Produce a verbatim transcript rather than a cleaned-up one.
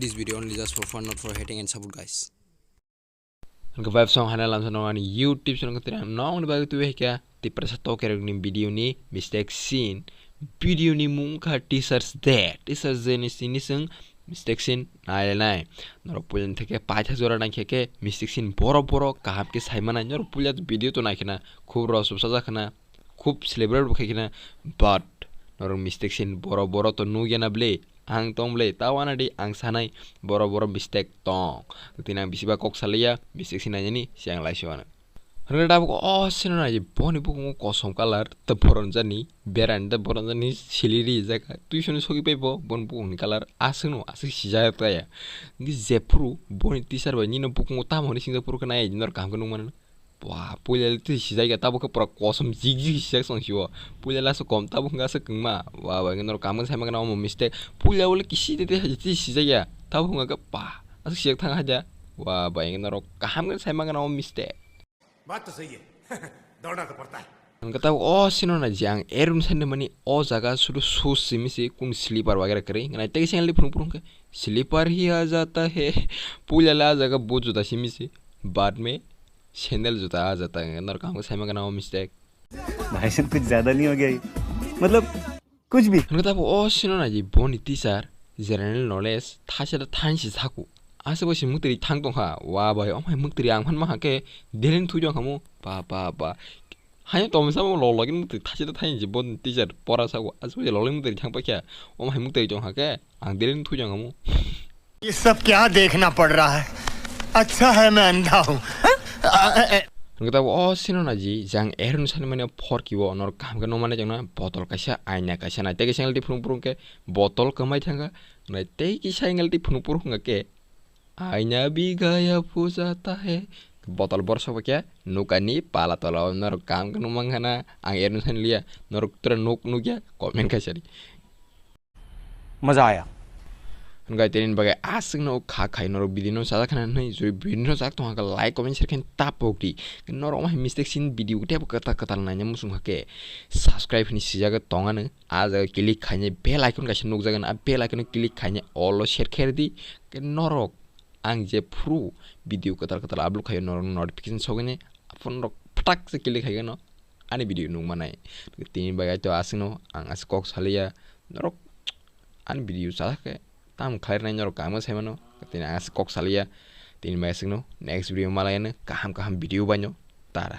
This video only just for fun, not for hating and support, guys. Hwnkhe vibe song hana lamsa no ani YouTube channel khe tini ang nokni bagwi twi hwnkhe Tiprasa tokerokni video ni mistake scene. Video ni mung kha Teachers Day. Teachers Day ni sini chwng mistake scene nai nai. Norok puilani theke paitha jora nai khe khe mistake scene borok borok kaham khe sai manai. Norok puila video to nai khena khub rosop sajak khena khub celebrate bo khai khena, but norok mistake scene borok borok to nugya na ble. Ang tong ble, ta wana di ang sanai borok borok mistake tong. Tini ang bisiba kok salia, mistake scene nainani siang lai siwana. Hwnkhe tabuk o sino nai boni bukungo kosom colour, ta boron jani, berani ta boron jani, siliri jaka, twi soni soki paibo, boni bukungni colour, aswkno, aswk sijak kaya. Hwnkhe jephuru, boni teacher bai nino bukungo tamo hwnwi singjak phuru khe nai, nor kaham khe nukmano. Wah, puila le twi sijak ya, tabuk khe pura kosom jik jik sijak song sio. Puila le aswk kom, tabuk hwnkhe aswk kwngma. Wah, bai, norok kaham khe sai mangana omo mistake. Puila le kisi de de twi sijak ya, tabuk hwnkhe pa, aswk sijak thang haja. Wah, bai, norok kaham khe sai mangana omo mistake. बात तो सही है। दौड़ना तो पड़ता है। Hwnkhe tabuk o sino na je ang erun sani mani o jaga sudu shoes simi se kun slipper wagera kwrwi. Nai tei sengli phunuk phunuk khe slipper hi aa jata hai. Puila le a jaga boot juta simi se. Baad mein sandal juta aa jata hai. Norok kaham khe sai mangana o mistake. भाई साहब, कुछ ज्यादा नहीं हो गया ये? मतलब, कुछ भी। Hwnkhe tabuk o sino na je boni teacher general knowledge thaisa da thansi saku. Aswk bai se muktwi thang tongkha. Wa bai, omhai muktwi ang phan mankha khe deleng thui tongkha mo. Ba, ba, ba. Haino tongmisa mo log login muktwi thaisa da thansi bo teacher pora saku. Aswk bai se log login muktwi thang paikha. Omhai muktwi tongkha khe ang deleng thui tongkha mo. ये सब क्या देखना पड़ रहा है? अच्छा है मैं अंधा हूँ। Hwnkhe tabuk o sino na je jang erun sani mani phorki o norok kaham khe nukmani chwngno botol kaisa aina kaisa nai tei kisa ngalti phunuk phunuk khe botol kwmai thangkha. Nai tei kisa ngalti phunuk phunuk wngkha khe aina bhi gaya puja ta hai. Botol borsok bai khe nukani pala tola o norok kaham khe nukmankha na ang erun sani liya norok tura nuk nukya comment kaisa di. मजा आया। Hwnkhe tini bagwi aswkno kha khai norok video no sajak khana hwnwi jodi video no sajak tongkha khe like comment share khe tapok di. Norok wngkha mistake sin video tebo kwtal kwtal naina muchung kha khe subscribe hwnwi swijak tongano. A jaga click khainai bell icon kaisa nukjago, a bell icon click khainai all o share khe rwdi. Norok ang je phuru video kwtal kwtal upload khaio norok notification sogwini phone rok phatak se click khaigano ani video nukmanai. Tini bagwi to aswkno ang aswk kok saliya norok ani video chajak khe tamo khlairwnai norok kaham khe saimano. Tini ang aswk kok saliya tini bagwi aswkno next video malaiano kaham kaham video baino tara.